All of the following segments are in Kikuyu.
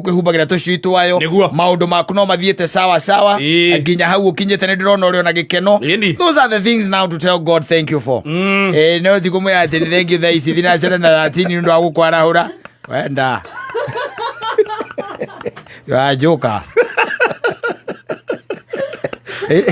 kwĩhumbagĩra tũcui twayo. Nĩguo. Maũndũ maku no mathiĩte sawa sawa. Nginya hau ũkinyĩte nĩ ndĩrona ũrĩ ona gĩkeno. Ĩni. Those are the things now to tell God thank you for. No ti kũmwĩra atĩ nĩ thank you thaa ici thinacere na 13 nĩ ũndũ wa gũkwarahũra. Wenda. Wanjũka. Eh?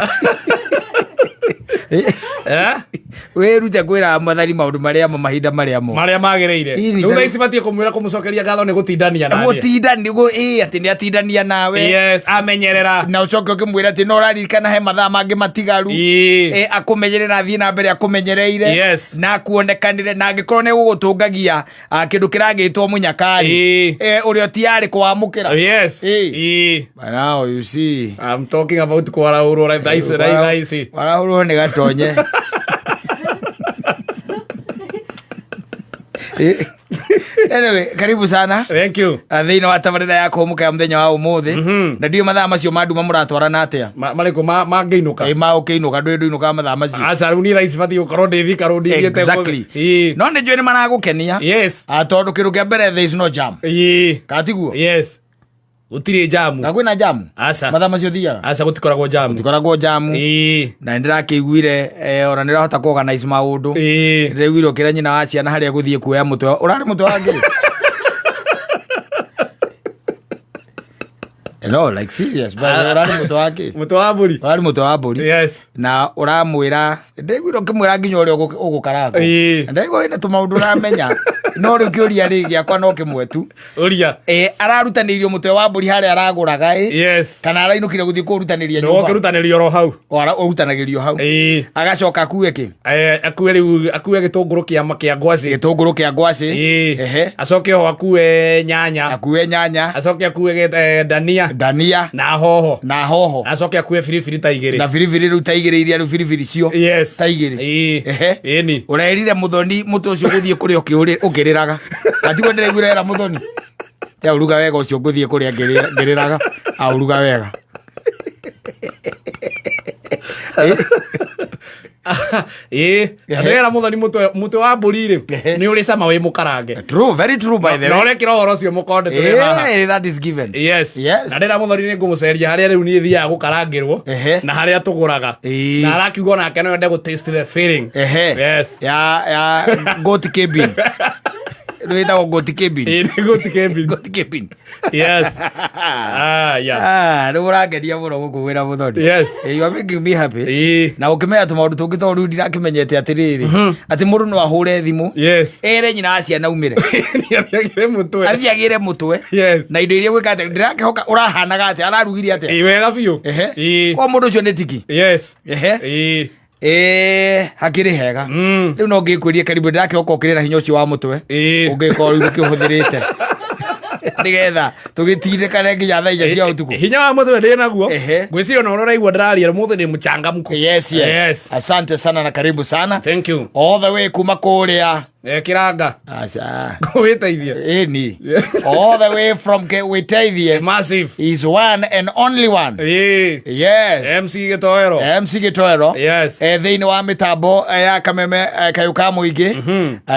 Wĩrute kwĩra mwathani maũndũ marĩa mo mahinda marĩa mo. Marĩa magĩrĩire. Ĩni, Rĩu thaa ici batiĩ kũmwĩra kũmũcokeria ngatho nĩ gũtindania naniĩ. Gũtinda nĩguo ĩ atĩ nĩ atindania nawe. Yes, amenyerera. Na ũcoke ũkĩmwĩra atĩ no ũraririkana he mathaa mangĩ matigaru. Ĩĩ. Akũmenyerere na athiĩ na mbere akũmenyereire. Yes. Na akuonekanĩre na angĩkorwo nĩ gũgũtũngagia kĩndũ kĩragĩtwo mũnyakari. Ĩĩ. Ũrĩa ũtiarĩ kũwamũkĩra. Yes. Ĩĩ. Ĩĩ. But now you see. I'm talking about kwarahũrwo thaa ici thaa ici. Warahũrwo nĩ gatonye. Anyway, karibu sana. Thank you. Thĩinĩ wa tabarĩra ya kũhũmũka ya mũthenya wa ũmũthĩ. Na ndiũĩ mathaa macio ma nduma mũratwarana atĩa. Marĩkũ mangĩinũka? Ĩ ma ũkĩinũka ndũĩ ndũinũkaga mathaa macio. Aca rĩu niĩ thaa ici batiĩ gũkorwo ndĩ Thika Road thiĩte. Exactly. Ĩĩ. No nĩ njũĩ nĩ maragũkenia. Yes. Tondũ kĩndũ kĩa mbere there is no jam. Ĩĩ. Kana tiguo? Yes. Gũtirĩ jamu. Na kwĩna jamu? Aca. Mathaa macio thiaga? Aca gũtikoragwo jamu. Gũtikoragwo jamu. Ĩĩ. Na nĩ ndĩrakĩiguire ona nĩ ũrahota kũ organize maũndũ. Ĩĩ. Ndĩraiguire ũkĩra nyina wa ciana harĩa gũthiĩ kuoya mũtwe. Ũrarĩ mũtwe wa ngiri? No, like serious, but ũrarĩ mũtwe wa kĩ? Mũtwe wa mbũri. Ũrarĩ mũtwe wa mbũri. Yes. Na ũramwĩra, ndĩraiguire ũkĩmwĩra nginya ũrĩa ũgũkarangwo. Ĩĩ. Na ndĩraigua wĩna tũmaũndũ ũramenya. No rĩu kĩũria rĩ gĩakwa no kĩmwe tu. Ũria. Ararutanĩirio mũtwe wa mbũri harĩa aragũraga ĩ. Yes. Kana arainũkire gũthiĩ kũũrutanĩria Nĩ nyũmba. ũkĩrutanĩrio oro hau. O ũrutanagĩrio hau. Ĩĩ. Agacoka akue kĩ? Akue rĩu akue gĩtũngũrũ kĩa ngwacĩ. Gĩtũngũrũ kĩa ngwacĩ. Ĩĩ. Ehe. Acoke oho akue nyanya. Akue nyanya. Acoke akue dania. Dania. Na hoho. Na hoho. Acoke akue biribiri ta igĩrĩ. Na biribiri rĩu ta igĩrĩ iria rĩu biribiri cio. Yes. Ta igĩrĩ. Ĩĩ. Ehe. Ĩni. Ũrerire mũthoni mũtwe ũcio ũgũthiĩ kũrĩa ũkĩrĩraga. Atiguo ndĩraiguire era mũthoni. Te ũruga wega ũcio ngũthiĩ kũrĩa ngĩrĩraga. Aũruga wega. Ĩĩ. Ndĩrera mũthoni mũtwe wa mbũri rĩ nĩ ũrĩ cama wĩ mũkarange. True, very true by the Na way. ũrekĩra ũhoro ũcio mũkonde tũrĩ haha. That is given. Yes. Yes. Na ndĩra mũthoni nĩ ngũmũceria harĩa rĩu niĩ thiaga gũkarangĩrwo na harĩa tũgũraga. Ĩĩ. Na arakiuga onake no ende gũ taste the feeling. Ehe. Yes. Ya goat cabin. Rwĩtagwo goat cabin. Ĩĩ nĩ goat cabin. Goat cabin. Yes. Ah, yeah. Rĩu ũrangeria mũno gũkũ wĩra mũthoni. Yes. You are making me happy. Ĩĩ. Na ũkĩmenya tũmaũndũ tũngĩ tondũ rĩu ndirakĩmenyete atĩrĩrĩ atĩ mũndũ no ahũre thimũ Yes. ere nyina wa ciana aumĩre Nĩathiagĩre mũtwe. athiĩ agĩre mũtwe Yes. na indo iria gwĩka atĩa ndĩrakĩhoka ũrahanaga atĩa ararugire atĩa Ĩĩ wega biũ. Ehe. Ĩĩ. Kwa mũndũ ũcio nĩ tiki. Yes. Ehe. Ĩĩ. Hakĩrĩ hega. Rĩu no ngĩkwĩrie karibu ndĩrakĩhoka ũkĩrĩ na hinya ũcio wa mũtwe. Ĩĩ. Ũngĩkorwo rĩu ũkĩhũthĩrĩte. Nĩgetha tũgĩtindĩkane nginya thaa inya cia ũtukũ. Hinya wa mũtwe ndĩ naguo. Ehe. Ngwĩciria ona ũrĩa ũraigua ndĩraria ũmũthĩ ndĩ mũchangamku. Yes, yes. Yes. Asante sana na karibu sana. Thank you. All the way kuma kũrĩa. Kĩranga. Aca. Wĩteithie. Ĩni. All the way from Wĩteithie. Massive. Is one and only one. Ĩĩ. Yes. MC Gĩtoero. MC Gĩtoero. Yes. Thĩinĩ wa mĩtambo ya kameme kayũ ka mũingĩ.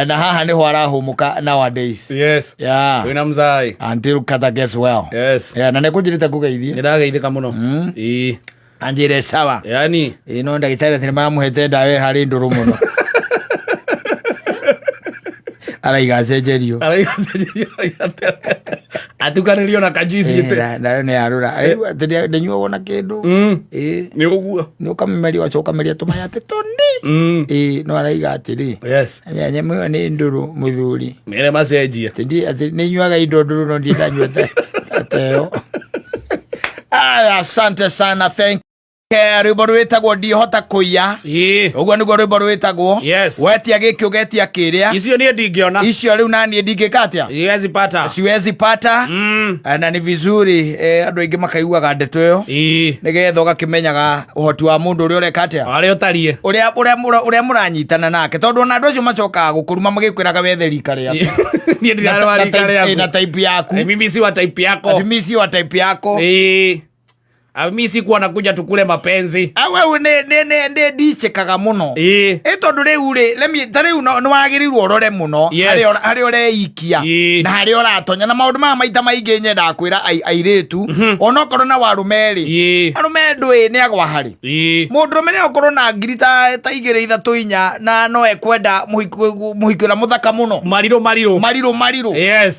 Na haha nĩho arahũmũka nowadays. Yes. Yeah. Twĩna mzai. Until Kata gets well. Yes. Yeah, na nĩkũnjĩrĩte ngũgeithie. Nĩndageithĩka mũno. Ĩĩ. Anjĩre sawa. Yani. Ĩ no ndagĩtarĩ atĩ nĩmaramũhete ndawa ĩ harĩ ndũrũ mũno. Araiga acenjerio. Araiga acenjerio. Atukanĩrio na kajuici gĩtĩ. Nayo nĩ yarũra. Atĩ ndĩnyuagwo na kĩndũ. Ĩ. Nĩ ũguo. Nĩ ũkamĩmeria ũgacoka ũkameria tũmayatĩ tũni. Ĩ no araiga atĩrĩ. Yes. Nyamũ ĩyo nĩ ndũrũ mũthuri. Mere macenjie. Atĩ atĩ nĩ nyuaga indo ndũrũ no ndirĩ ndanyua ta ĩyo. Aya, asante sana, thank rwĩmbo rwĩtagwo ndihota kũiya. Ĩĩ. Ũguo nĩguo rwĩmbo rwĩtagwo. Yes. Wetia gĩkĩ ũgetia kĩrĩa. Icio niĩ ndingĩona. Icio rĩu naniĩ ndingĩka atĩa? Siwezi pata. Siwezi pata. Na nĩ vizuri andũ aingĩ makaiguaga ndeto ĩyo. Ĩĩ. Nĩgetha ũgakĩmenyaga ũhoti wa mũndũ ũrĩa ũreka atĩa? Harĩa ũtariĩ. Ũrĩa mũranyitana nake tondũ ona andũ acio macokaga gũkũruma magĩkwĩraga wethe rika rĩaku. Niĩ ndirarĩ wa rika Na rĩaku. type yaku. Mimi si wa type yako. Ati mimi si wa type yako. Ĩĩ. Ah, mi sikuwa nakuja tukule mapenzi. Awewe nä ndicäkaga må no. Ä tondå rä u rä ta rä u nä wagä rä irwo å rore må no harä a ũreikia na harä a ũratonya na maå ndå maya maita maingä nyendaga kwä ra airä tu onokorwo na warũme rĩ, arũme ndũĩ nĩ agwa harĩ mũndũ rũme nĩ akorwo na ngiri ta igĩrĩ, ithatũ, inya, na no ekwenda mũhiki ũrĩa mũthaka mũno. Marirũ marirũ. Marirũ marirũ.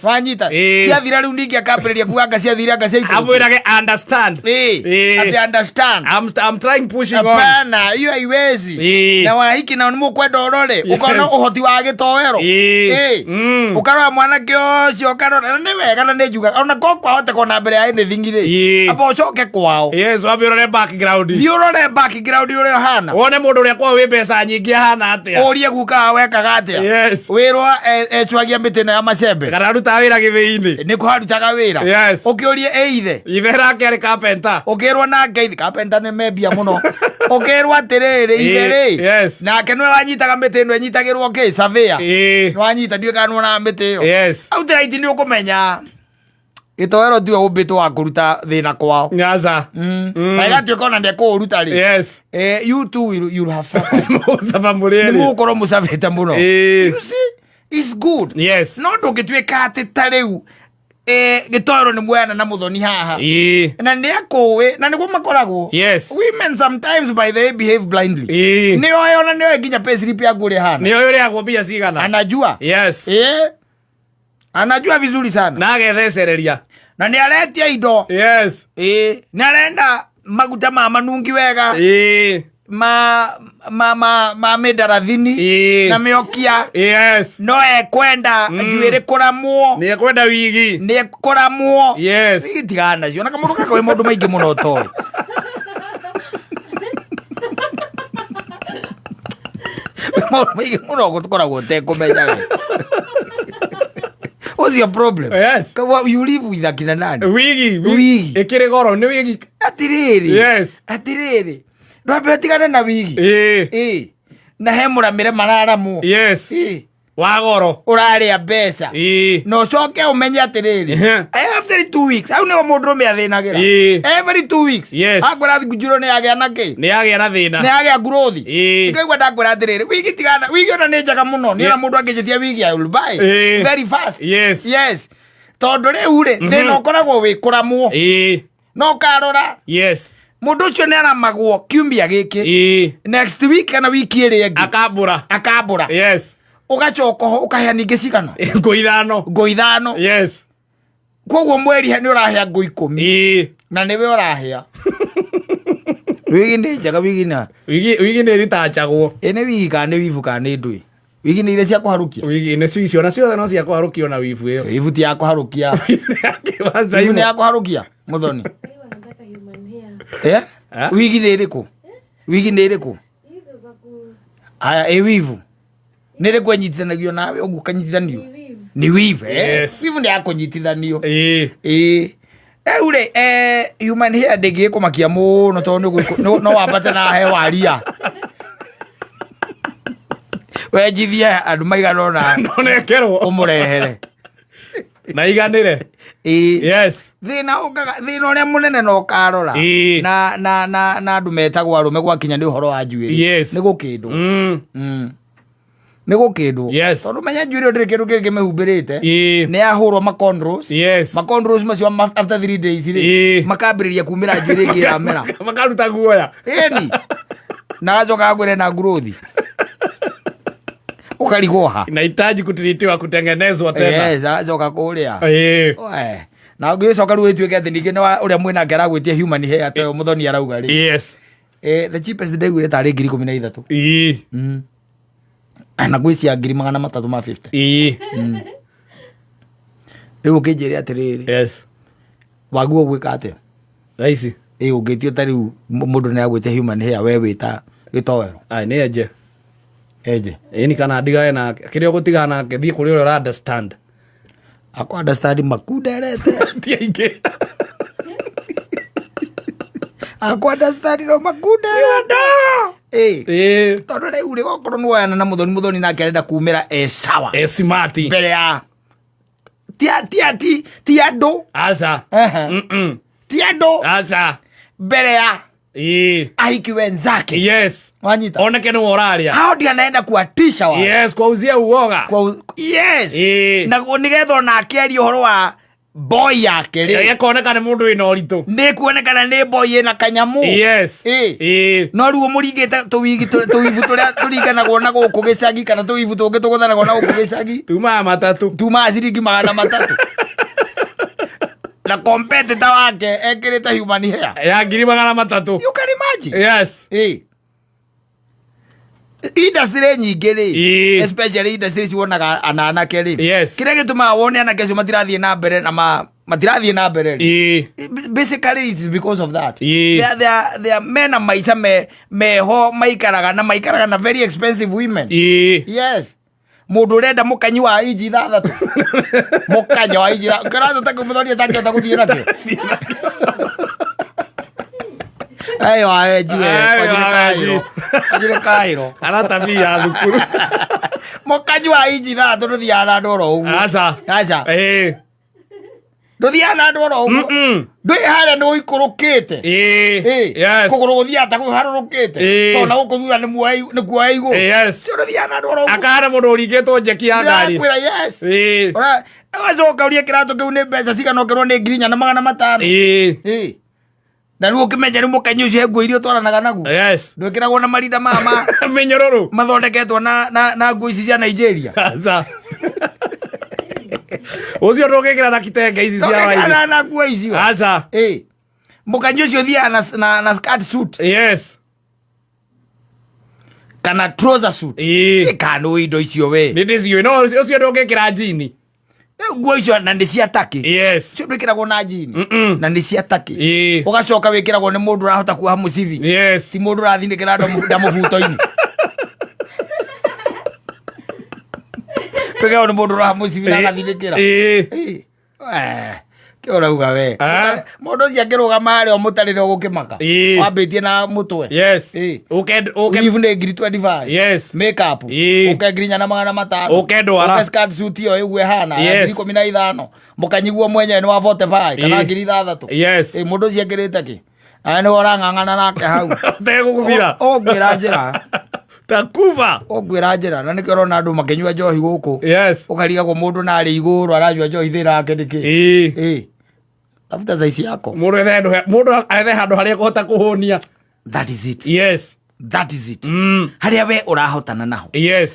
Wanyita? Ciathira rĩu ningĩ akambĩrĩria kuga anga ciathire, anga ciaikũrũkire. Amwĩrage understand. Ati understand. I'm trying pushing on. Hapana, hiyo haiwezi. Na wahiki nao nĩ mũkwenda ũrore ũkona ũhoti wa gĩtoero. Ũkarora mwanake ũcio, ũkarora na nĩ wega na nĩ njugaga ona ko kwahoteka ona mbere ya anything rĩ, amba ũcoke kwao. Yes, wambe ũrore background. Thiĩ ũrore background ũrĩa ũhana. Wone mũndũ ũrĩa kwao wĩ mbeca nyingĩ ahana atĩa. Ũrie guka wekaga atĩa. Wĩrwo ecwagia mĩtĩ ĩno ya macembe. Kana arutaga wĩra gĩthĩi-inĩ. Nĩ kũharutaga wĩra. Ũkĩũrie ĩ ithe. Ithe nake arĩ carpenter. Ũkĩrwo nake ithe kapenta nĩ membia mũno. Ũkĩrwo atĩrĩrĩ, ithe rĩ, nake nĩwe wanyitaga mĩtĩ ĩno ĩnyitagĩrwo kĩ surveyor. Nĩwanyita? Ndiũĩ kana nĩwonaga mĩtĩ ĩyo. Outright nĩ ũkũmenya gĩtoero tiwe ũmbĩtwo wa kũruta thĩna kwao. Nyaza. Na ĩgatuĩka ona ndekũũruta rĩ, you too will, you'll have suffered. Mũcaba mũrĩ Nĩ erĩ. mũgũkorwo mũcabĩte mũno. You see, it's good. No ndũngĩtuĩka atĩ ta rĩu gĩtoero nĩ muoyana na mũthoni haha na nĩ akũĩ na nĩguo makoragwo. Women sometimes, by the way, behave blindly. Nĩ oĩ, ona nĩ oĩ nginya payslip yaku ũrĩa hana. Nĩ oĩ ũrĩagwo mbia cigana. Anajua. Anajua vizuri sana. Na agethecereria. Na nĩ aretia indo. Nĩ arenda maguta ma manungi wega, ma mĩndarathini na mĩokia. No ekwenda njuĩrĩ kũramwo. Nĩ ekwenda wigi. Nĩ ekũramwo. Tigana nacio na kamũndũ gaka wĩ maũndũ maingĩ mũno ũtoĩ. Maũndũ maingĩ mũno tũkoragwo ũtekũmenya we. What's your problem? You live with akina nani? Wigi. Wigi. Ĩkĩrĩ goro nĩ wigi. Atirĩrĩ. Atirĩrĩ, ndwambe ũtigane na wigi. Na he mũramĩre mararamwo. Wa goro. Ũrarĩa mbeca. Na ũcoke ũmenye atĩrĩrĩ, every 2 weeks hau nĩho mũndũrũme athĩnagĩra. Every 2 weeks akwĩra thikũ nĩ yagĩa na kĩ. Nĩ yagĩa na thĩna. Nĩ yagĩa growth. Ngaigua ndakwĩra atĩrĩrĩ, wigi tigana, wigi ona nĩ njega mũno. Nĩ ona mũndũ angĩnjĩtia wigi, I will buy very fast. Yes, tondũ rĩu rĩ, thĩna ũkoragwo wĩ kũramwo. No ũkarora mũndũ ũcio nĩ aramagwo kiumia gĩkĩ, next week kana wiki ĩrĩa ĩngĩ Akambũra. Akambũra. Ũgacoka ho ũkahea ningĩ cigana? Ngũ 5. Ngũ 5. Koguo mweri nĩ ũrahea ngũ 10. Na nĩwe ũrahea. Wigi nĩ njega, wigi na Wigi nĩ ĩritachagwo. Ĩ nĩ wigi kana nĩ wivu kana nĩ ndũĩ? Wigi nĩ iria cia kũharũkia. Wigi nĩ cio na ciothe no cia kũharũkio na wibu ĩyo. Wivu ti ya kũharũkia. Kĩwanza Wivu nĩ imwe. ya kũharũkia, mũthoni? Wewe wanataka human hair. Eh? Eh? Wigi nĩ ĩrĩkũ? Wigi nĩ ĩrĩkũ? Hizo za ku Aya, ĩ wivu nĩ ĩrĩkũ ĩnyitithanagio nawe ũguo ũkanyitithanio? Ni weave. Nĩ wivu, eh? Wivu nĩ ya kũnyitithanio. Ĩĩ, rĩu rĩ, human hair ndĩngĩkũmakia mũno tondũ no wambate na he waria wenjithie andũ maigana ũna. No nekerwo. Ũmũrehere. Na iganĩre. Thĩna ũkaga, thĩna ũrĩa mũnene na ũkarora na andũ metagwo arũme gwakinya nĩ ũhoro wa njuĩrĩ nĩ gũkĩndwo. Nĩ gũkĩndwo. Tondũ menya njuĩrĩ ĩyo ndĩrĩ kĩndũ kĩngĩ mĩhumbĩrĩte. Nĩ yahũrwo macornrows. Macornrows macio after 3 days rĩ, makambĩrĩria kumĩra njuĩrĩ ĩngĩ ĩramera. Makaruta guoya. Ĩni na agacoka akwĩre na nguruthi ũkarigwo ha. Inahitaji kutiritiwa, kutengenezwa tena. Yes, agacoka kũrĩa. Oe. Na ũngĩcoka rĩu ĩtuĩke atĩ ningĩ nĩ ũrĩa mwĩnake aragwĩtia human hair ta ũyũ mũthoni arauga rĩ, the cheapest ndaiguire tarĩ 13,000. Na gwĩ cia 350,000. Rĩu ũkĩnjĩre atĩrĩrĩ, waguo gwĩka atĩa? Thaa ici? Ĩ, ũngĩtio ta rĩu mũndũ nĩ agwĩtia human hair, we wĩta gĩtoero. Ai, nĩ enje. Enje. Ĩni kana ndigane nake. Kĩrĩa ũgũtigana nake, thiĩ kũrĩ ũrĩa ũra understand. Akwa understand makunderete. Ti aingĩ. Akwa understand no makunderete. Tondũ rĩu rĩ, okorwo nĩ woyana na mũthoni, mũthoni nake arenda kumĩra e sawa. E smart. Mbere ya ti ti ti ti andũ. Aca. Ti andũ. Aca. Mbere ya ahiki wenzake. Wanyita? Oneke nĩwe ũraria. Hao ndio anaenda kuwatisha wao. Yes, kwauzia uoga. Kwa, yes. Na nĩgetha onake arie ũhoro wa boy yake rĩ, Ĩkoneka nĩ mũndũ wĩna ũritũ. Nĩ kuonekana nĩ boy ĩna kanyamũ. No rĩu mũringĩte tũwigi tũwibu tũrĩa tũringanagwo na gũkũ gĩcagi, kana tũwibu tũngĩ tũgũthanagwo na gũkũ gĩcagi, Tumaga matatũ. Tumaga ciringi 300, na competitor wake ekĩrĩte human hair ya 300,000. You can imagine. Industry nyingĩ rĩ, especially industry cionaga ananake rĩ, kĩrĩa gĩtũmaga wone anake acio matirathiĩ na mbere na matirathiĩ na mbere rĩ, basically it is because of that. They are mena maica me meho maikaraga na maikaraga na very expensive women. Yes, mũndũ ũrenda mũkanyi wa inji 6, mũkanya wa inji kĩratũ ta kĩmũthoria tangĩhota gũthiĩ nakĩo. Ayo aenji we. Ayo kwanjire aenji. Kairo, kwanjire Kairo. Kana tabii ya thukuru. Mũkanyi wa inji 6 ndũthiaga na andũ oro ũguo. Aca. Aca. Ndũthiaga na andũ oro ũguo. Ndwĩ harĩa nĩ ũikũrũkĩte. Kũgũrũ gũthiaga ta kũharũrũkĩte. Tondũ na gũkũ thutha nĩ kuoya igũrũ. Cio ndũthiaga na andũ oro ũguo. Akahana mũndũ ũringĩtwo njeki ya ngari. Ndĩrakwĩra, yes. Ũgacoka ũrie kĩratũ kĩu nĩ mbeca cigana, ũkerwo nĩ 4500. Na rĩu ũkĩmenya rĩu mũkanyi ũcio he nguo iria ũtwaranaga naguo. Ndwĩkĩragwo na marinda maya ma Mĩnyororo. mathondeketwo na nguo ici cia Nigeria. Aca. Ũcio ndũngĩkĩra na kitenge ici cia Ndũngĩkĩra waini. na nguo icio. Aca. Mũkanyi ũcio ũthiaga na skirt suit kana trouser suit. Kana nĩ indo icio we. Nĩ ndĩciũĩ, no ũcio ndũngĩkĩra njini. Rĩu nguo icio na nĩ cia taki. Icio ndwĩkĩragwo na njini. Na nĩ cia taki. Ũgacoka wĩkĩragwo nĩ mũndũ ũrahota kuoha mũcibi. Ti mũndũ ũrathinĩkĩra nda mũbuto-inĩ. Wĩkĩragwo nĩ mũndũ ũroha mũcibi na agathinĩkĩra. Kĩ ũrauga we? Mũndũ ũcio akĩrũgama harĩa ũmũtarĩre ũgũkĩmaka. Wambĩtie na mũtwe. Ũke ũke. Weave nĩ 25,000. Makeup. Ũke 4500. Ũke ndwara. Ũke skirt suit ĩyo ĩguo ĩhana ya 15,000. Mũkanyiguo mwenyewe nĩ wa 45 kana 6,000. Mũndũ ũcio ekĩrĩte kĩ? Aya nĩwe ũrang'ang'ana nake hau. Ũtegũkũbira. Ũngwĩra njĩra. Takuba. Ũngwĩra njĩra, na nĩkĩo ũrona andũ makĩnyua njohi gũkũ. Ũkarigagwo mũndũ narĩ igũrũ aranyua njohi, thĩna wake nĩkĩ? Tafuta size yako. Mũndũ ethe handũ harĩa ekũhota kũhũnia. That is it. That is it. Harĩa we ũrahotana naho.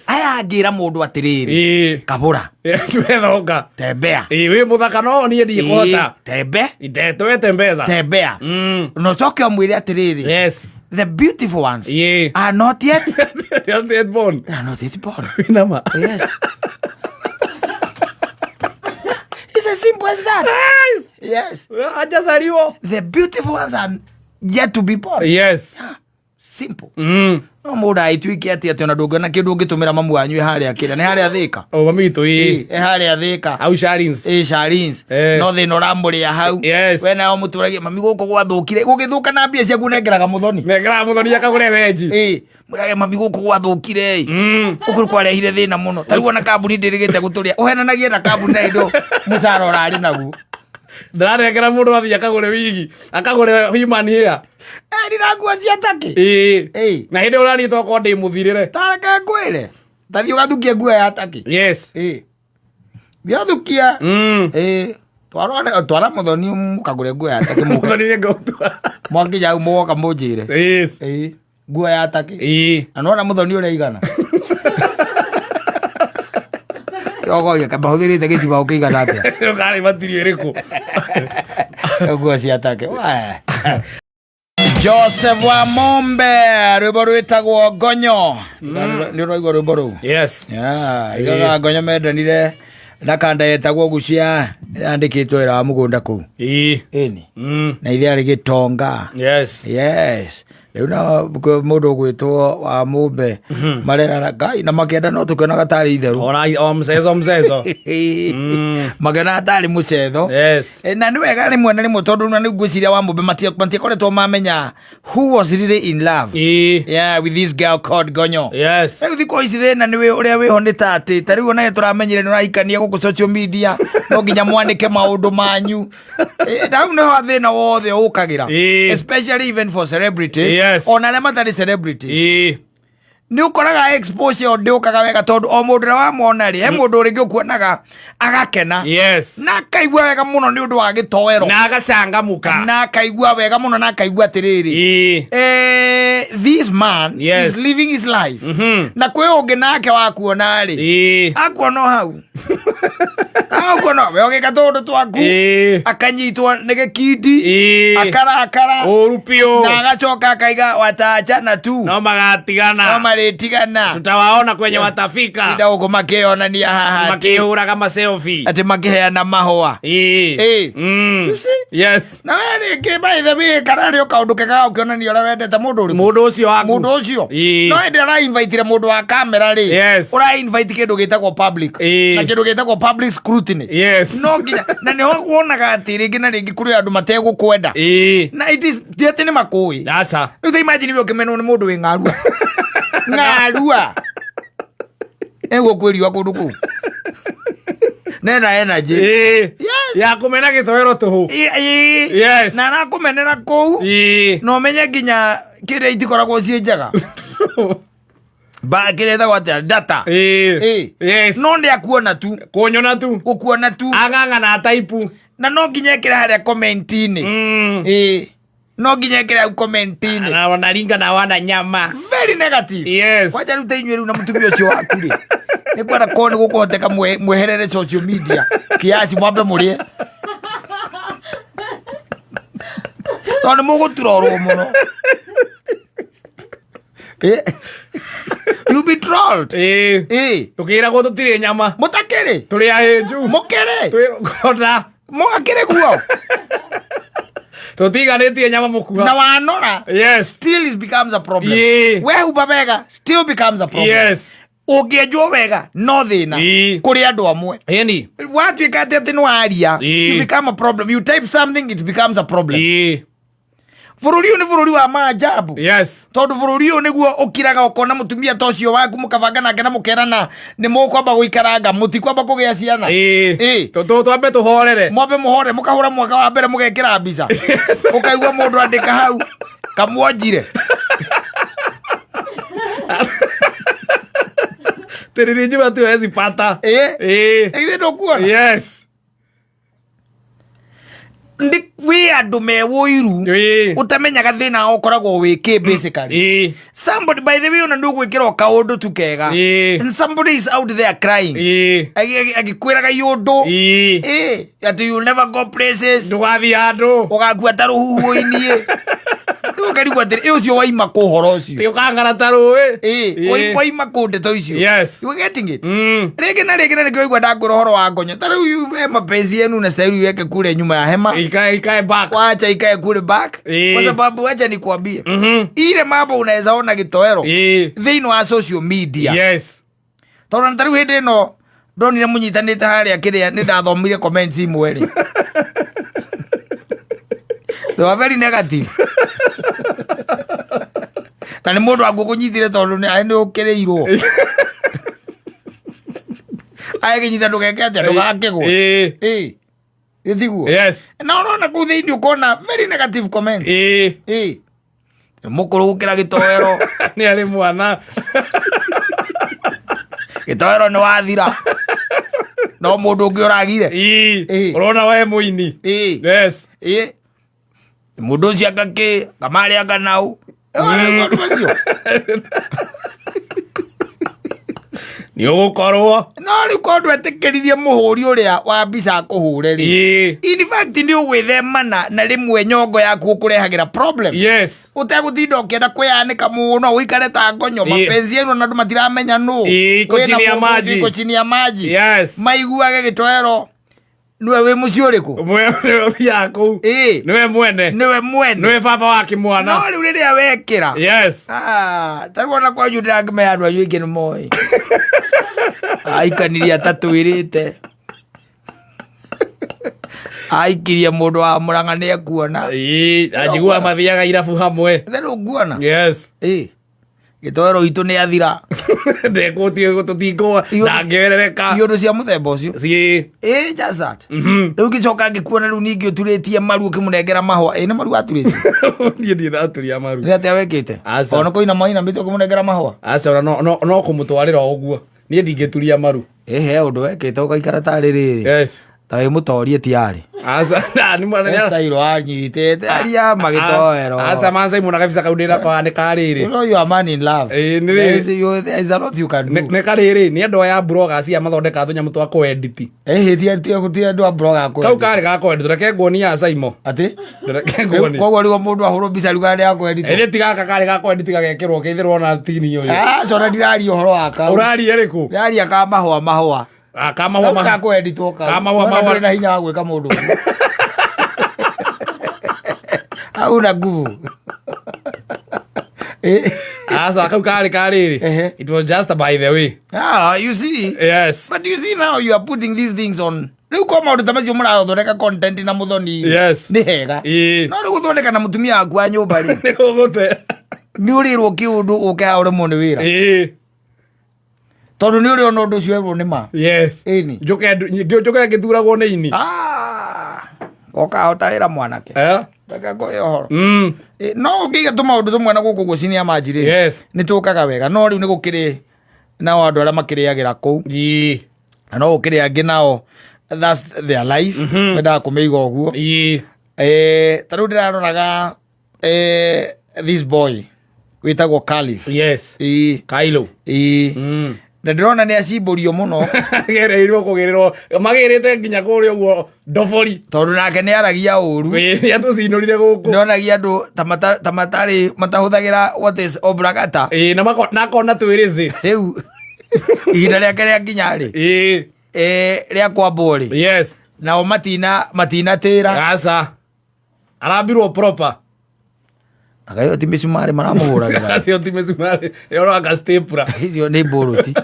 Aya angĩra mũndũ atĩrĩrĩ, kabũra. Yes, wethonga. Tembea. Wĩ mũthaka no niĩ ndikũhota. Tembe. Ndetwete mbeca. Tembea. Na ũcoke ũmwĩre atĩrĩrĩ, the beautiful ones are not yet Not yet born. They are not yet born. Nama. Yes, it's as simple as that. Yes. Hajazaliwa. The beautiful ones are yet to be born. Yeah. Simple. No mũndũ agĩtuĩke atĩ ona ndũngĩona kĩndũ ũngĩtũmĩra mamu wanyu ĩ harĩa kĩrĩa nĩ harĩa Thĩka. O mami witũ ĩ. Ĩ harĩa Thĩka. Au Sharins. Ĩ Sharins. No thĩna ũramũrĩa hau. We nayo mũtũragia mami gũkũ gwathũkire gũgĩthũka na mbia ciaku nengeraga mũthoni. Nengeraga mũthoni akagũre wenji. Ĩ mwĩrage mami gũkũ gwathũkire ĩ gũkũ kwarehire thĩna mũno, ta rĩu ona kambuni ndĩrĩgĩte gũtũrĩa, ũhenanagie na kambuni na indo mũcara ũrarĩ naguo. Ndĩranengera mũndũ athiĩ akagũre wigi, akagũre human hair. Eri na nguo cia takĩ. Na hĩndĩ ũraniĩ tokorwo ndĩ mũthirĩre. Tareke ngwĩre, tathiĩ ũgathukie nguo ya takĩ. Thiĩ ũthukie. Twara twara mũthoni mũkagũre nguo ya takĩ mũke. Mũthoni nĩ ngũtua. Mwakinya hau mũgoka mũnjĩre. Nguo ya takĩ. Na nĩwona mũthoni ũrĩa igana kĩrogoria mahũthĩrĩte gĩcigo kĩigana atĩa. Ũkarĩ matirio ĩrĩkũ. Nguo cia takĩ. Wee. Joseph wa Mombe, rwĩmbo rwĩtagwo Ngonyo. Nĩ ũraigua rwĩmbo rũu? Yes. Yeah, igaga Ngonyo mendanire na kanda yetagwo Gucia, yandĩkĩtwo wĩra wa mũgũnda kũu. Ĩni. Na ithe arĩ gĩtonga. Yes. Rĩu na mũndũ ũgwĩtwo wa mũmbe marerana ngai na makĩenda no tũkĩonaga tarĩ itherũ. Ora o mcezo mcezo. Makĩonaga tarĩ mũcetho. Yes. Na nĩ wega rĩmwe na rĩmwe, tondũ na rĩu ngwĩciria wa mũmbe matiakoretwo mamenya who was really in love, yeah, with this girl called Gonyo. Rĩu thikũ ici thĩna nĩ ũrĩa wĩho nĩ ta atĩ ta rĩu onaye tũramenyire nĩ ũrahikania gũkũ social media, no nginya mwanĩke maũndũ manyu. Na hau nĩho thĩna wothe ũkagĩra, especially even for celebrities, ona arĩa matarĩ celebrities. Nĩ ũkoraga exposure ndĩũkaga wega, tondũ o mũndũ ũrĩa wamona rĩ, he mũndũ rĩngĩ ũkuonaga agakena na akaigua wega mũno nĩ ũndũ wa gĩtoero, Na agacangamuka. Na akaigua wega mũno na akaigua atĩrĩrĩ, this man is living his life. Na kwĩ ũngĩ nake wakuona rĩ, akuona o hau, akuona we ũgĩka tũũndũ twaku, akanyitwo nĩ gĩkindi, akarakara Ũru piũ. Na agacoka akaiga wataachana tu. No no magatigana. Marĩtigana. Tutawaona kwenye watafika. Tinda gũkũ makĩonania haha atĩ Makĩhũraga maselfie. Atĩ makĩheana mahũa. You see? Yes. Na we rĩngĩ, by the way, kana rĩ o kaũndũ kega ga gũkĩonania ũrĩa wendete mũndũ ũrĩkũ. Mũndũ ũcio waku. Mũndũ ũcio. No hĩndĩ ĩrĩa ũrainvitire mũndũ wa kamera rĩ, ũra invite kĩndũ gĩtagwo public na kĩndũ gĩtagwo public scrutiny. No nginya na nĩho wonaga atĩ rĩngĩ na rĩngĩ kũrĩ andũ mategũkwenda, na it is ti atĩ nĩ makũĩ. Aca. Rĩu ta imagine we ũkĩmenwo nĩ mũndũ wĩ ng'arua ng'arua egũkwĩriwa kũndũ kũu nena energy. Ya kũmena gĩtoero tũhũ. Na arakũmenera kũu, na ũmenye nginya kĩrĩa itikoragwo ciĩ njega ba kĩrĩa ĩtagwo atĩa, data. No nĩ akuona tu. Kũnyona tu. Gũkuona tu. Ang'ang'ana taipu. Na no nginya ĩkĩre harĩa comment-inĩ. No nginya ĩkĩre hau comment-inĩ. Na wanaringa na wana nyama. Very negative. Kwanja rĩu ta inyuĩ rĩu na mũtumia ũcio waku rĩ, nĩ kwenda korwo nĩ gũkũhoteka mweherere social media kiasi, mwambe mũrĩe, tondũ nĩ mũgũturorwo mũno. You be trolled. Tũkĩragwo tũtirĩ nyama. Mũtakĩrĩ. Tũrĩ ahĩnju. Mũkĩrĩ. Twĩona. Mũgakĩrĩ guo. Tũtiganĩtie nyama mũkuha. Na wanora, still it becomes a problem. Wehumba wega, still becomes a problem. Ũngĩenjwo wega, no thĩna kũrĩ andũ amwe. Ĩni. Watuĩka atĩ nĩ waria, you become a problem. You type something, it becomes a problem. Bũrũri ũyũ nĩ bũrũri wa maajabu. Tondũ bũrũri ũyũ nĩguo ũkiraga ũkona mũtumia ta ũcio waku, mũkabanga nake na mũkerana nĩ mũkwamba gũikaranga, mũtikwamba kũgĩa ciana. Twambe tũhorere. Mwambe mũhore, mũkahũra mwaka wa mbere, mũgekĩra mbica, ũkaigua mũndũ andĩka hau kamwonjire. Tĩrĩrĩ tuwezi pata. Ithe ndũkuona? Yes. Ndĩ wĩ andũ me ũiru, ũtamenyaga thĩna ũkoragwo wĩ kĩ basically. Somebody, by the way, ona nĩ ũgwĩkĩra o kaũndũ tu kega, and somebody is out there crying, agĩkwĩraga iũndũ atĩ you never go places. Ndũgathiĩ handũ. Ũgakua ta rũhuho-inĩ. Rĩu ũkarigwo atĩrĩ, ĩ ũcio waima kũ ũhoro ũcio? Ũkang'ara ta rũĩ. Waima kũ ndeto icio? Yes. You are getting it? Rĩngĩ na rĩngĩ na rĩngĩ waigua ndakwĩra ũhoro wa ngonyo, ta rĩu we mapenzi yenu na stahili iweke kule nyuma ya hema. Ikae, ikae back. Wacha ikae kule back, kwa sababu wacha nikwambie, ile mambo unaweza ona gĩtoero thĩinĩ wa social media, tondũ ta rĩu hĩndĩ ĩno ndonire mũnyitanĩte harĩa kĩrĩa, nĩ ndathomire comments imwe rĩ, they were very negative, na nĩ mũndũ angũkũnyitire tondũ nĩ ũkĩrĩirwo agĩkĩnyita, ndũgeke atĩa, ndũgakĩgwe. Gĩtiguo? Yes. Na ũrona kũu thĩinĩ ũkona very negative comment. Mũkũrũ gũkĩra gĩtoero. Nĩ arĩ mwana. Gĩtoero nĩ wathira, no mũndũ ũngĩ ũragire. Ũrona we mũini. Mũndũ ũcio angakĩ kamarĩ anga nau maũndũ macio. Nĩ ũgũkorwo. No rĩu korwo ndwetĩkĩririe mũhũri ũrĩa wa mbica akũhũre rĩ, in fact nĩ ũgwĩthemana na rĩmwe nyongo yaku ũkũrehagĩra problem, ũtegũtinda ũkĩenda kwĩyanĩka mũno, ũikare ta ngonyo. Mapenzi yenu na andũ matiramenya nũ Iko Wĩna chini ya mũndũ maji. iko chini ya maji. Maiguage gĩtoero. Nĩwe wĩ mũciĩ ũrĩkũ? Nĩwe ũthiaga kũu. Ĩĩ. Nĩwe mwene. Nĩwe mwene. Nĩwe baba wa kĩmwana. No rĩu rĩrĩa wekĩra. Yes. Ah, ta rĩu ona kwanyu ndĩrakĩmenya andũ anyu aingĩ nĩ moĩ. Aikanirie atatwĩrĩte. Aikirie mũndũ wa Mũrang'a nĩ ekuona. Ĩĩ, anjiguaga mathiaga irabu hamwe. Therũ nguona. Yes. Ĩĩ. Gĩtoero itũ nĩ athira. Ndekũtie tũtingũa ndangĩerereka. Iũndũ cia mũthemba ũcio. Ciĩ. Ĩĩ, just that. Rĩu ngĩcoka ngĩkuona rĩu ningĩ ũturĩtie maru ũkĩmũnengera mahũa. Ĩĩ nĩ maru waturĩtie. Niĩ ndirĩ ndaturia maru. Nĩ atĩa wĩkĩte? Aca. Ona kũina mainamĩte ũkĩmũnengera mahũa. Aca ona no kũmũtwarĩra o ũguo. Niĩ ndingĩturia maru. Ĩ he ũndũ wekĩte ũgaikara tarĩ rĩrĩ. Yes. Ta wĩ mũtorie ti arĩ. Aca na nĩ mwana nĩ Style wanyitĩte aria magĩtoero. Aca manza imuna kabisa kau ndĩna kwa nĩ karĩrĩ. You know you are man in love. Ĩĩ, nĩ There rĩrĩ. is, you, there is a lot you can do. Nĩ karĩrĩ nĩ andũ aya bloggers cia mathondekaga tũnyamũ twa kũedit. Ĩhĩ ti andũ a blog a Kau karĩ ga kũedit reke nguonie ya Saimo. Atĩ? Reke nguonie. Koguo rĩu mũndũ ahũrwo mbica rĩu kana nĩ ya Ĩrĩ ti gaka karĩ ga kũedit gagekĩrwo keithĩrwo ona tini ũyũ. Aca ona ndiraria ũhoro wa kau. Ũraria ĩrĩkũ? Ndiraria ka mahũa mahũa. Ah, ka mahũa Kau ka kũeditwo kau. Ka mahũa Wona mahũa. ndũrĩ na hinya wa gwĩka mũndũ ũguo. Hauna nguvu. Eh. Aca kau karĩ karĩrĩ. Ehe. It was just by the way. Ah, you see. Yes. But you see now you are putting these things on. Rĩu ko maũndũ ta macio mũrathondeka content na mũthoni. Yes. Nĩ hega. Ĩĩ. No rĩu gũthondeka na mũtumia waku wa nyũmba rĩ. Nĩ gũgũte. Nĩ ũrĩrwo kĩũndũ ũke haha ũremwo nĩ wĩra. Ĩĩ. Tondũ nĩ ũrĩ ona ũndũ ũcio werwo nĩ ma. Yes. Ĩni. Njoke njoke ngĩturagwo nĩ ini. Ah. Koka hota wĩra mwanake. Eh? Reke ngũhe ũhoro. Ĩ, no ũngĩiga tũmaũndũ tũmwe na gũkũ ũguo cinia manji rĩ. Yes. Nĩ tũkaga wega no rĩu nĩ gũkĩrĩ nao andũ arĩa makĩrĩagĩra kũu. Ĩĩ. Na no gũkĩrĩ angĩ nao that's their life. Mendaga kũmĩiga ũguo. Ĩĩ. Eh, ta rĩu ndĩraroraga eh, this boy wĩtagwo Calif. Yes. Ĩĩ. Kailo. Ĩĩ. Na ndĩrona nĩ acimbũrio mũno. Gereirwo kũgĩrĩrwo magĩrĩte nginya kũrĩa ũguo ndobori. Tondũ nake nĩ aragia ũru. Ĩĩ, nĩ atũcinũrire gũkũ. Nĩonagia andũ ta ta matarĩ matahũthagĩra what is obragata. Ĩĩ, na na akona twĩrĩzĩ. Rĩu ihinda rĩake rĩa nginya rĩ. Ĩĩ. Eh, rĩa kwambwo rĩ. Yes. Nao matinatĩra. Aca. Arambirwo proper. Akayo ti mĩcumarĩ maramũhũragĩra. Acio ti mĩcumarĩ. Ĩyo stapler. Icio nĩ mbũrũti.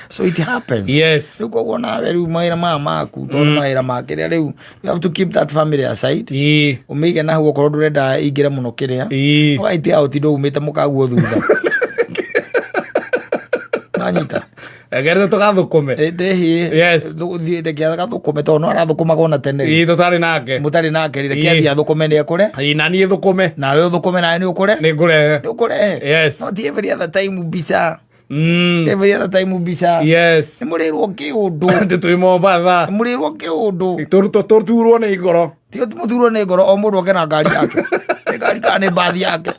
So it happens. Yes. Rĩu koguo nawe rĩu mawĩra maya maku tondũ mawĩra ma kĩrĩa rĩu you have to keep that family aside. Ĩĩ. Ũmĩige na hau okorwo ndũrenda ingĩre mũno kĩrĩa. Ĩĩ. Ũgaitia ũtinde umĩte mũkaguo thutha. Nanyita. Rekerete tũgathũkũme. Ndĩhĩ. Yes. Thiĩ reke agathũkũme tondũ no arathũkũmaga ona tene. Ĩĩ, tũtarĩ nake. Mũtarĩ nake rĩ, reke Ĩĩ. athiĩ athũkũme nĩ ekũre. Ĩĩ, na niĩ thũkũme. Nawe ũthũkũme nawe nĩ ũkũre. Nĩ ngũrehe. Nĩ ũkũrehe. Yes. No ti every other time mbica. Every other time mbica. Yes. Nĩ mũrĩrwo kĩũndũ. Atĩ twĩ Mombatha. Nĩ mũrĩrwo kĩũndũ. Tũturwo nĩ ngoro. Ti mũturwo nĩ ngoro o mũndũ oke na ngari yake. Nĩ ngari kana nĩ mbathi yake.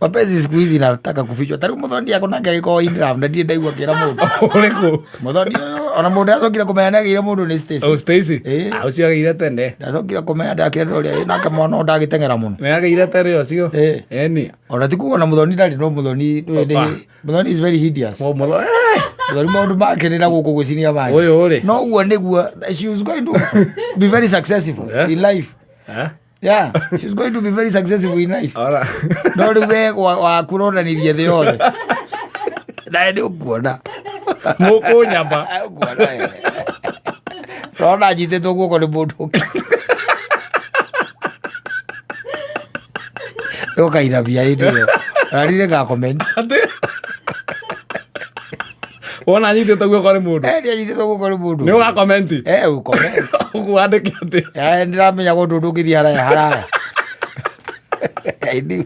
Mapenzi siku hizi nataka kufichwa. Tarĩu mũthoni ako nake agĩkorwo in love na ndirĩ ndaigua akĩra mũndũ. Ũrĩkũ? Mũthoni ũyũ ona mũndũ ndacokire kũmenya nĩ agĩire mũndũ nĩ Stacy. Oh, Stacy. Ĩĩ. Ah, ũcio agĩire tene. Ndacokire kũmenya ndakire ndorĩa nake mwana ũyũ ndagĩteng'era mũno. Nĩ agĩire tene ũcio. Ĩĩ. Ĩni. Ona ti kuga ona mũthoni ndarĩ no mũthoni ndũĩ nĩ mũthoni is very hideous. Mũthoni. Mũthoni maũndũ make nĩ na gũkũ gwĩciria make. Ũyũ rĩ. No ũguo nĩguo she was going to be very successful Eh? in life. Eh? Yeah, she's going to be very successful in life. Ora. No rĩu we waku ũronanirie thĩ yothe. Nawe nĩ ũkuona. Mũkũnyamba. Ũkuona we. Ũrona nyitĩtwo guoko nĩ mũndũ ũngĩ. Nĩ ũkainamia hĩndĩ ĩyo. Ona niĩ nĩnga comment. Atĩ. Wona nyitĩtwo guoko nĩ mũndũ. Eh, nĩ anyitĩtwo guoko nĩ mũndũ. Nĩ ũgakomenti. Eh, ũcomment. Ũkwandĩke atĩ. Eh, ndĩramenya kũndũ ndũngĩthiĩ haraya haraya. I knew.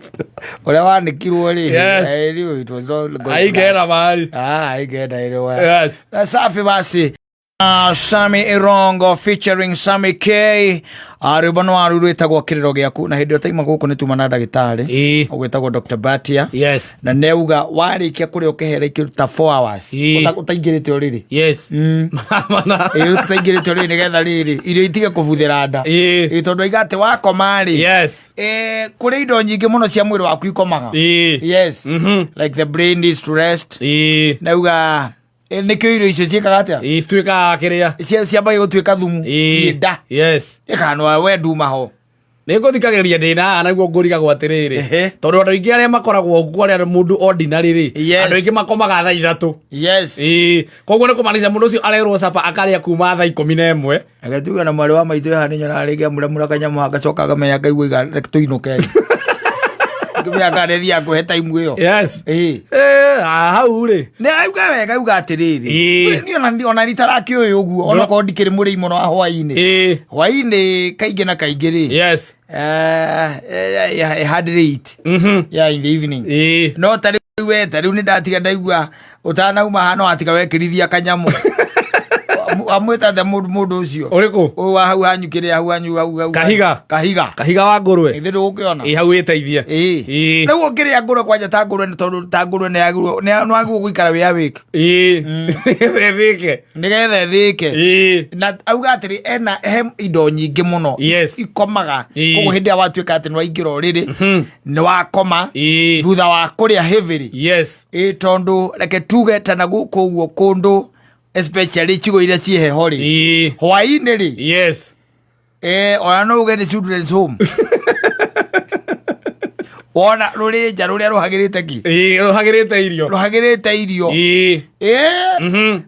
Ũrĩa wanĩkirwo rĩ. Yes. I knew it was not going to Aigera mahali. Ah, aigenda anywhere. Yes. Safi basi. Sami Irongo featuring Sami K. Rwĩmbo nĩ waru rwĩtagwo kĩrĩro gĩaku, na hĩndĩ ĩyo taima gũkũ nĩ tuma na ndagĩtarĩ ũgwĩtagwo Dr. Batia, na nĩauga warĩkia kũrĩa ũkĩhera ikĩru ta 4 hours ũtaingĩrĩte ũrĩrĩ. Mana. Ĩĩ, ũtaingĩrĩte ũrĩrĩ, nĩgetha rĩrĩ irio itige kũbuthĩra nda. Ĩĩ, tondũ aiga atĩ wakoma rĩ, kũrĩ indo nyingĩ mũno cia mwĩrĩ waku ikomaga. Yes, like the brain needs to rest. Nauga nĩkĩo irio icio ciĩkaga atĩa? Ĩĩ, cituĩkaga kĩrĩa. Ciambagia gũtuĩka thumu ciĩ nda. Ĩkanwa we nduma ho. Nĩ ngũthikagĩrĩria ndĩ na haha naguo ngũrigagwo atĩrĩrĩ, tondũ andũ aingĩ arĩa makoragwo kuo, arĩa mũndũ ordinary rĩ, andũ aingĩ makomaga thaa 3. Ĩĩ, koguo nĩ kũmaanisha mũndũ ũcio arerwo capa akarĩa kuma thaa 11. Reke tuge na mwarĩ wa maitũ haha nĩ nyonaga rĩngĩ amuramura kanyamũ agacoka akamenya ngaigua iga reke tũinũke. Ngĩmenya kana nĩ thiaga kũhe time ĩyo. Ĩĩ. Eh, ah, hau rĩ. Nĩ auga wega, auga atĩrĩrĩ, niĩ ona ritarakĩũĩ ũguo, onakorwo ndikĩrĩ mũrĩi mũno wa hwainĩ. Hwainĩ kaingĩ na kaingĩ rĩ, I had late, yeah, in the evening. No ta rĩu we, ta rĩu nĩ ndatiga ndaigua ũtanauma haha no watiga wekĩrithia kanyamũ. Amwĩta atĩa mũndũ ũcio? Ũrĩkũ? Ũyũ wa hau hanyu, kĩrĩa hau hanyu, hau Kahiga. Kahiga. Kahiga wa ngũrwe. Ĩthĩ ndũgũkĩona. Ĩĩ, hau wĩteithie. Ĩĩ. Rĩu ũngĩrĩa ngũrwe kwanja ta ngũrwe nĩ tondũ ta ngũrwe nĩ yagĩrĩirwo nĩ wagĩrĩirwo gũikara wĩ awake. Ĩthĩke. Nĩgetha ĩthĩke. Na auga atĩrĩ ena he indo nyingĩ mũno ikomaga. Koguo hĩndĩ ĩrĩa watuĩka atĩ nĩ waingĩra ũrĩrĩ, nĩ wakoma thutha wa kũrĩa heavily. Ĩ tondũ reke tuge ta na gũkũ ũguo kũndũ, especially icigo iria ciĩ heho rĩ, hwaĩ-inĩ rĩ, ona no uge nĩ children's home wona rũrĩ nja rũrĩa rũhagĩrĩte ki. Ĩĩ, rũhagĩrĩte irio. Rũhagĩrĩte irio. Ĩĩ,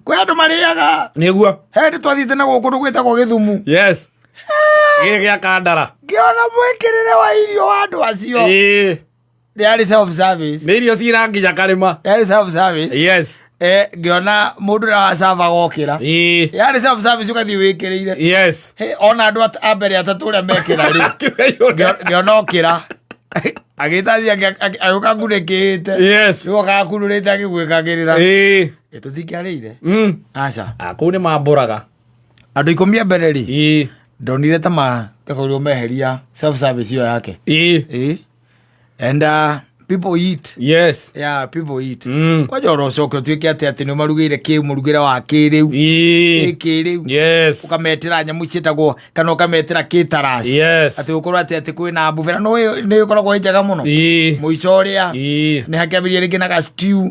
kwĩ andũ marĩaga. Nĩguo. He ndĩ twathiĩte na gũkũ gwĩtagwo Gĩthumu. Gĩkĩ gĩa kandara. Ngĩona mwĩkĩrĩre wa irio wa andũ acio. Yarĩ self service. Nĩ irio cira nginya karĩma. Yarĩ self service. Ngĩona mũndũ ũrĩa wacavaga okĩra. Yarĩ self service, ũgathiĩ wĩkĩrĩire. Hey, ona andũ a mbere atatũ ũrĩa mekĩra rĩ, ngĩona okĩra agĩta agĩũka ngunĩkĩte. Rĩu okaga kunũrĩte agĩgwĩkagĩrĩra. Tũtingĩarĩire. Aca. Ah, kũu nĩ mambũraga. Andũ 10 a mbere rĩ, ndonire ta matekorirwo meheria self service ĩyo yake. Ĩĩ. And people eat. Yeah, people eat. Kwanja oro ũcoke ũtuĩke atĩ nĩ ũmarugĩire kĩ mũrugĩre wa kĩrĩu. Ĩ kĩrĩu. Ũkametĩra nyamũ ciĩtagwo kana ũkametĩra caterers. Atĩ gũkorwo atĩ kwĩna buffet na no nĩ ĩkoragwo ĩ njega mũno. Mũico ũrĩa nĩ hakĩambĩrĩria rĩngĩ na ga stew.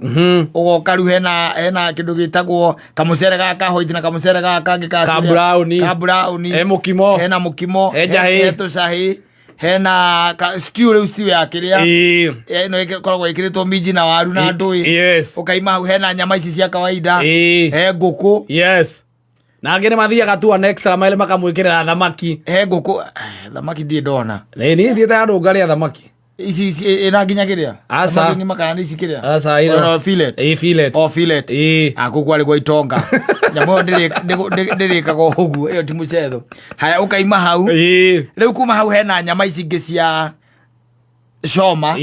Ũgoka rĩu hena kĩndũ gĩtagwo kamũcere gaka ka white na kamũcere gaka kangĩ ka Ka kĩrĩa- brown. Ka brown. He mũkimo. Hena mũkimo. He njahĩ. He tũcahĩ. Hena ka stew, rĩu stew ya kĩrĩa ĩno ĩkoragwo ĩkĩrĩtwo minji na waru na ndũĩ. Ũkaima hau hena nyama ici cia kawaida. He ngũkũ. Na angĩ nĩ mathiaga tu an extra mile makamwĩkĩrĩra thamaki. He ngũkũ. Thamaki ndirĩ ndona. Nĩ niĩ thiĩte handũ ngarĩa thamaki. Ici ĩna nginya kĩrĩa. Aca. Thamaki ng'ima kana nĩ ici kĩrĩa? Aca, ĩno. No, fillet. Ĩĩ, fillet. O fillet. Ĩĩ. Kũu kwarĩ gwa itonga, nyamũ ĩyo ndĩrĩkaga ũguo, ĩyo ti mũcetho. Haya, ũkaima hau. Rĩu kuma hau hena nyama ici ingĩ cia coma.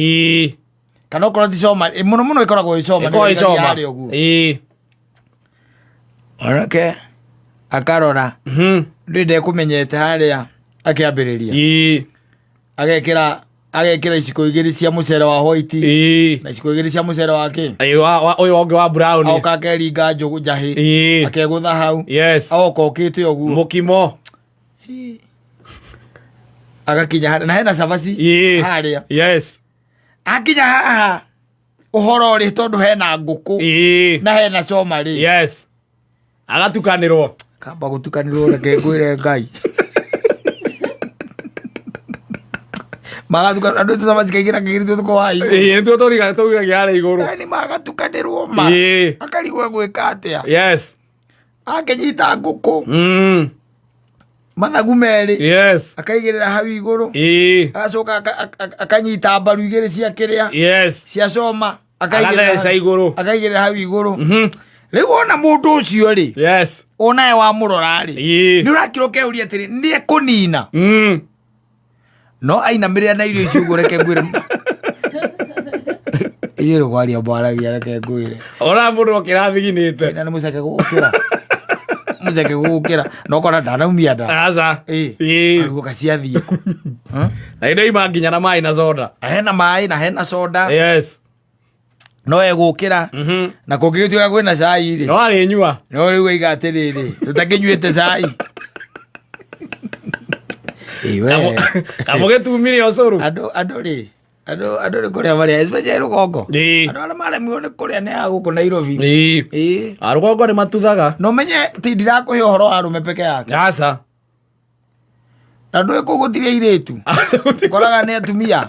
Kana okorwo ti coma, mũno mũno ĩkoragwo ĩ coma. Ĩkoragwo ĩ nĩyo coma. harĩa ũguo. Onake akarora ndĩ ndekũmenyete harĩa akĩambĩrĩria. Agekĩra iciko igĩrĩ cia mũcere wa white na iciko igĩrĩ cia mũcere wa kĩ. Ĩĩ, ũyũ ũngĩ wa brown. Agoka akeringa njũgũ njahĩ. Akegũtha hau. Agoka okĩte ũguo. Mũkimo. Agakinya harĩa na hena cabaci harĩa. Akinya haha ũhoro rĩ, tondũ hena ngũkũ na hena coma rĩ. Agatukanĩrwo. Kamba gũtukanĩrwo, reke ngwĩre Ngai magatukanĩrwo andũ tũcabaci kaingĩ na kaingĩ nĩtuo tũkoragwo haha igũrũ. Ĩĩ, nĩtuo tũrigagia harĩa igũrũ. Yaani magatukanĩrwo ma akarigwo gwĩka atĩa. Akĩnyita ngũkũ mathagu merĩ, akaigĩrĩra hau igũrũ. Agacoka akanyita mbaru igĩrĩ cia kĩrĩa, cia coma, akaigĩrĩra Agatheca igũrũ. Akaigĩrĩra hau igũrũ. Rĩu wona mũndũ ũcio rĩ, onawe wamũrora rĩ, nĩ ũrakĩra ũkeuria atĩrĩ, nĩ ekũnina? No ainamĩrĩra na irio icio ũguo, reke ngwĩre, inyuĩ rĩ kwaria mwaragia, reke ngwĩre. Ona mũndũ okĩra thiginĩte. Na nĩ mũceke gũkĩra. Mũceke gũkĩra na ũkona ndanaumia nda. Aca. Ĩ. Ĩ. Aruga ciathiĩ kũ? Na ndoima nginya na maĩ na soda. Hena maĩ na hena soda. Yes. No egũkĩra na kũngĩgĩtuĩka kwĩna cai rĩ, No arĩnyua. No rĩu aiga atĩrĩrĩ, tũtakĩnyuĩte cai. Ĩ we. Kamũgĩtumire ũcũrũ. Andũ rĩ, andũ nĩ kũrĩa marĩa, especially rũgongo. Ĩ. Andũ arĩa maremirwo nĩ kũrĩa nĩ a gũkũ Nairobi. Ĩ. Ĩ. Arũgongo nĩ matuthaga. Na ũmenye ti ndirakũhe ũhoro wa arũme peke yake. Aca. Na ndũĩ kũu gũtirĩ airĩtu. Ũkoraga nĩ atumia.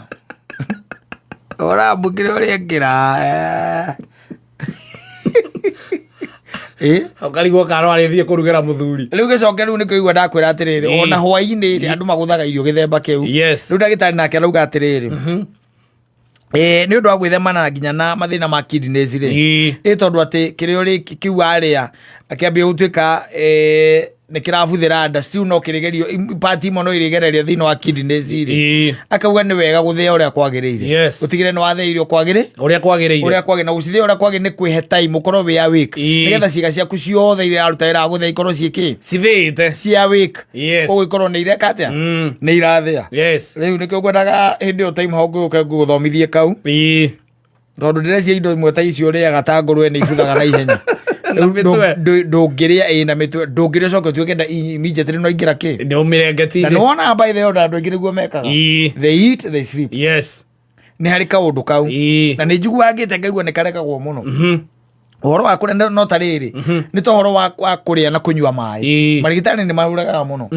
Ũrambũkĩra ũrĩa ĩngĩra. Ĩ. Ũkarigwo kana no arĩthiĩ kũrugĩra mũthuri. Rĩu gĩcoke rĩu nĩkĩo igua ndakwĩra atĩrĩrĩ, Ĩ. ona hwaĩ-inĩ rĩ, andũ magũthaga irio gĩthemba kĩu. Yes. Rĩu ndagĩtarĩ nake arauga atĩrĩrĩ, nĩ ũndũ wa gwĩthemana nginya na mathĩna ma kidneys rĩ, Ĩ. ĩ tondũ atĩ kĩrĩa ũrĩ kĩu warĩa akĩambia gũtuĩka nĩ kĩrabuthĩra nda, still no kĩrĩgerio part imwe no irĩgereria thĩinĩ wa kidneys rĩ, Ĩ. akauga nĩ wega gũthĩa ũrĩa kwagĩrĩire. Yes. Ũtigĩre nĩ wathĩa irio kwagĩrĩ Ũrĩa kwagĩrĩire. Ũrĩa kwagĩrĩire, na gũcithĩa ũrĩa kwagĩrĩire nĩ kwĩhe time ũkorwo wĩ awake, Ĩ. nĩgetha ciĩga ciaku ciothe iria iraruta wĩra wa gũthĩa ikorwo ciĩ kĩ Cithĩĩte. Cia awake. Yes. Koguo ikorwo nĩ ireka atĩa? Nĩ irathĩa. Yes. Rĩu nĩkĩo ngwendaga hĩndĩ ĩyo time hau ngũke ngũgũthomithie kau, Ĩ. Tondũ ndĩreciria indo imwe ta icio ũrĩaga ta ngũrwe nĩ ibuthaga na ihenya. Na mĩtwe. Ndũngĩrĩa, ĩ, na mĩtwe ndũngĩrĩa ũcoke ũtuĩke nda immediately no ingĩra kĩ Nĩ ũmĩrengeti. Na nĩwona by the way ona andũ aingĩ nĩguo mekaga. Ĩ. They eat, they sleep. Yes. Nĩ harĩ kaũndũ kau. Ĩ. Na nĩ njiguaga ngĩte ngaigua nĩ karekagwo mũno ũhoro wa kũrĩa, no ta rĩrĩ nĩ ta ũhoro wa kũrĩa na kũnyua maĩ. Ĩ. Marigitari nĩ maũregaga mũno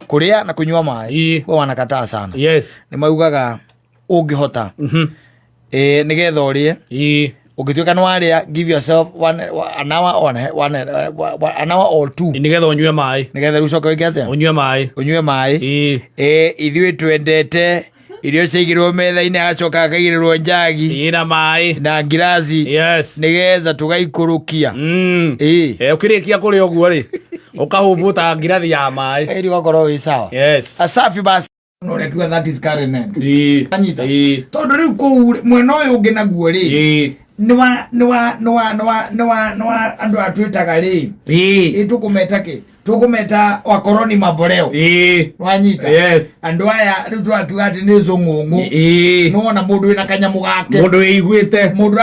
kũrĩa na kũnyua maĩ. Ĩ. We wanakataa sana. Yes. Nĩ maugaga ũngĩhota, nĩgetha ũrĩe, Ĩ. ũngĩtuĩka nĩ warĩa, give yourself an hour one, an hour or two, Nĩgetha ũnyue maĩ. Nĩgetha rĩu ũcoke wĩke atĩa? Ũnyue maĩ. Ũnyue maĩ. Ĩ. Ithuĩ twendete irio ciaigĩrwo metha-inĩ, agacoka akaigĩrĩrwo njagi Ĩ na maĩ. Na ngiraci, Yes. Nĩgetha tũgaikũrũkia. Ĩ. Ũkĩrĩkia kũrĩa ũguo rĩ, ũkahũmbũta ngirathi ya maĩ. Ĩri ũgakorwo wĩ sawa. Yes. Asafi basi. No ũrĩa kiuga, that is Karen end. Ĩ. Anyita. Ĩ. Tondũ rĩu kũu rĩ, mwena ũyũ ũngĩ naguo rĩ, Ĩ. nĩ wa nĩ wa nĩ wa nĩ wa nĩ wa nĩ wa andũ aya twĩtaga rĩ, Ĩ. ĩ, tũkũmeta kĩ? Tũkũmeta wakoroni mamboleo. Ĩ. Wanyita? Yes. Andũ aya rĩu tũrakiuga atĩ nĩ zũng'ũng'ũ. Ĩ. Nĩwona mũndũ wĩna kanyamũ gake, Mũndũ wĩiguĩte. Mũndũ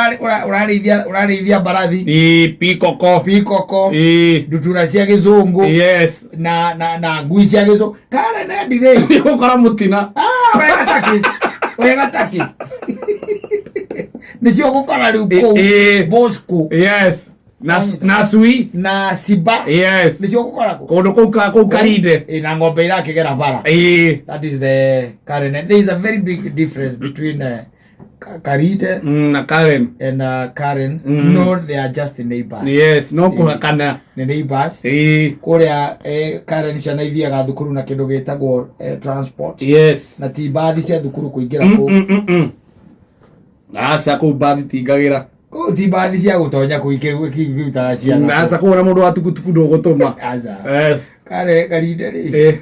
ũrarĩithia mbarathi. Ĩ. Pikoko. Pikoko. Ĩ. Ndutura cia gĩzũngũ Yes. na ngui cia gĩzũngũ. Kare nendi rĩ, Nĩ ũgũkora mũtina. Ah, wega taki, wega taki, nĩcio gũkora rĩu kũu. Ĩ. Bosco. Yes. Na cui. Na Simba. Yes. Nĩcio gũkora kũ Kũndũ kũu kũu Karinde. Ĩ, na ng'ombe irakĩgera bara. Ĩ. That is the Karen. And there is a very big difference between Karide Na Karen. And Karen. No, they are just neighbors. Yes, no kũhakana. Nĩ neighbors. Ĩ. Kũrĩa Karen ciana ithiaga thukuru na kĩndũ gĩtagwo transport. Yes. Na ti mbathi cia thukuru kũingĩra kũu. Aca, kũu mbathi tingagĩra. Kũu ti mbathi cia gũtonya kũu ikĩrutaga ciana. Aca, kũu ona mũndũ wa tukutuku ndũgũtũma. Aca. Yes. Kare Karinde rĩ, Ĩ.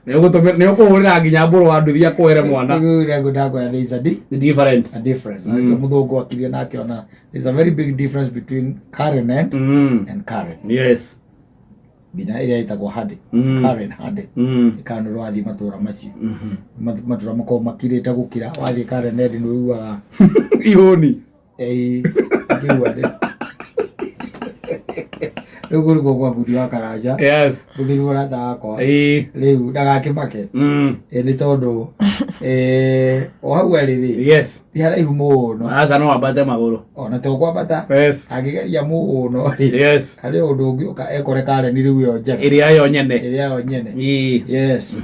Nĩ ũkũhũrĩra nginya mbũrũ wa nduthi akũhere mwana. Rĩu rĩu ndakwĩra there is a The difference. A difference. Na nĩkĩo mũthũngũ akirie na akĩona there is a very big difference between Karen and and Karen. Yes. Nginya ĩrĩa ĩtagwo Hade. Karen Hade. Kana nĩ wathiĩ matũra macio, matũra makoragwo makirĩte gũkira, wathiĩ Karen End nĩ ũiguaga Ihũni. Ĩĩ, ũkĩigua rĩu kũrigwo kwa bundi wa Karanja. Yes. Mũthuri mũrata wakwa. Ĩĩ. Rĩu ndagakĩmake. Ĩ, nĩ tondũ o hau arĩ rĩ, Yes. Ti haraihu mũno. Aca, no ambate magũrũ. Ona to kwambata. Yes. Angĩgeria mũno rĩ, Yes. harĩ ũndũ ũngĩũka ekore Karen rĩu ĩyo njega. Ĩrĩa yo nyene. Ĩrĩa yo nyene. Ĩĩ. Yes.